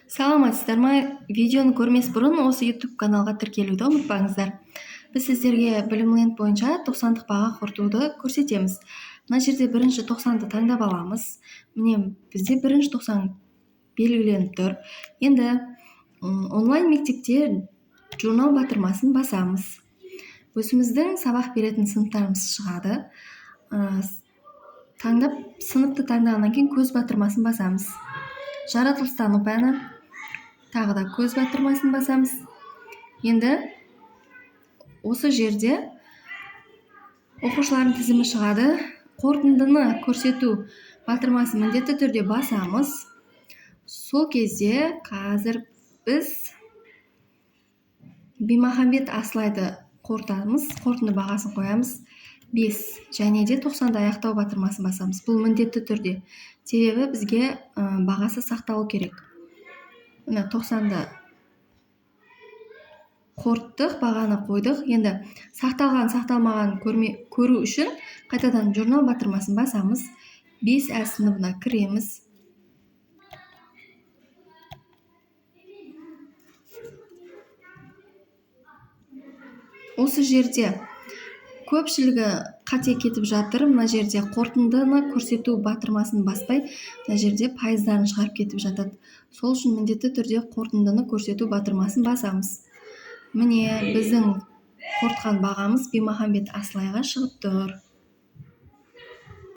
Саламатсыздар ма? Видеоны көрмес бұрын осы YouTube каналға тіркелуді ұмытпаңыздар. Біз сіздерге Білімленд бойынша 90-дық баға қорытуды көрсетеміз. Мына жерде бірінші 90-ды таңдап аламыз. Міне, бізде бірінші 90 белгіленіп тұр. Енді онлайн мектепте журнал батырмасын басамыз. Өзіміздің сабақ беретін сыныптарымыз шығады. Таңдап, сыныпты таңдағаннан кейін көз батырмасын басамыз. Жаратылыстану пәні, тағы да көз батырмасын басамыз. Енді осы жерде оқушылардың тізімі шығады. Қорытындыны көрсету батырмасын міндетті түрде басамыз. Сол кезде қазір біз Бимахамбет Асылайды қорытамыз, қорытынды бағасын қоямыз 5 және де 90-ды аяқтау батырмасын басамыз. Бұл міндетті түрде, себебі бізге бағасы сақталу керек. Мына 90-ды қорыттық, бағаны қойдық. Енді сақталған, сақталмағанын көру үшін қайтадан журнал батырмасын басамыз. 5 ә сыныбына кіреміз. Осы жерде көпшілігі қате кетіп жатыр. Мына жерде қорытындыны көрсету батырмасын баспай, мына жерде пайыздарын шығарып кетіп жатады. Сол үшін міндетті түрде қорытындыны көрсету батырмасын басамыз. Міне, біздің қорытқан бағамыз Бимахамбет Асылайға шығып тұр.